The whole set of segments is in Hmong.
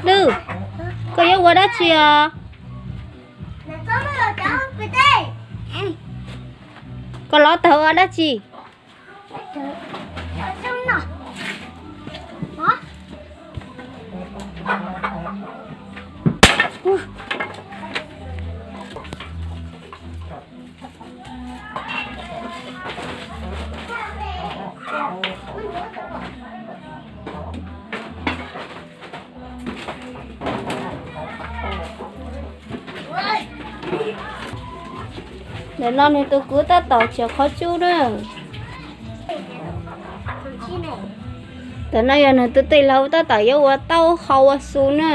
Lwj, koj yuav ua dab tsi os? Koj lov tawg ua dab tsi? Ntawm no nws tus kwv tab tom txiav qhov tsub na. Ntawm no yog nws tus tij laug tab tom yuav ua taub hau ua su na.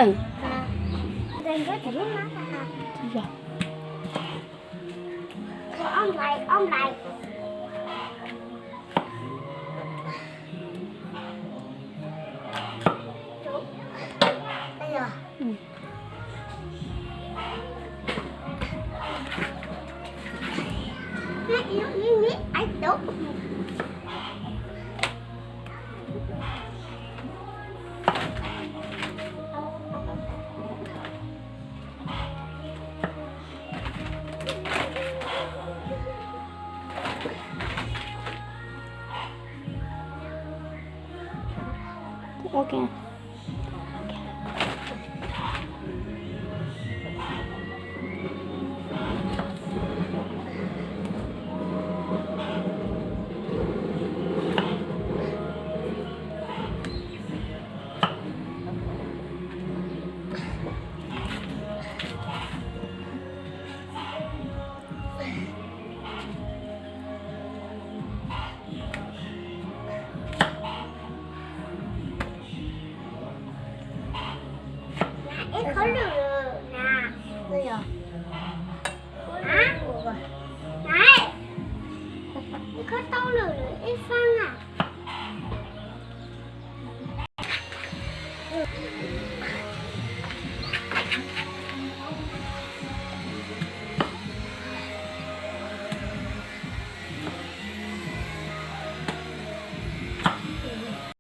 Ok. Ib khawb lwm na, ib khawb tau lwm ib fab na.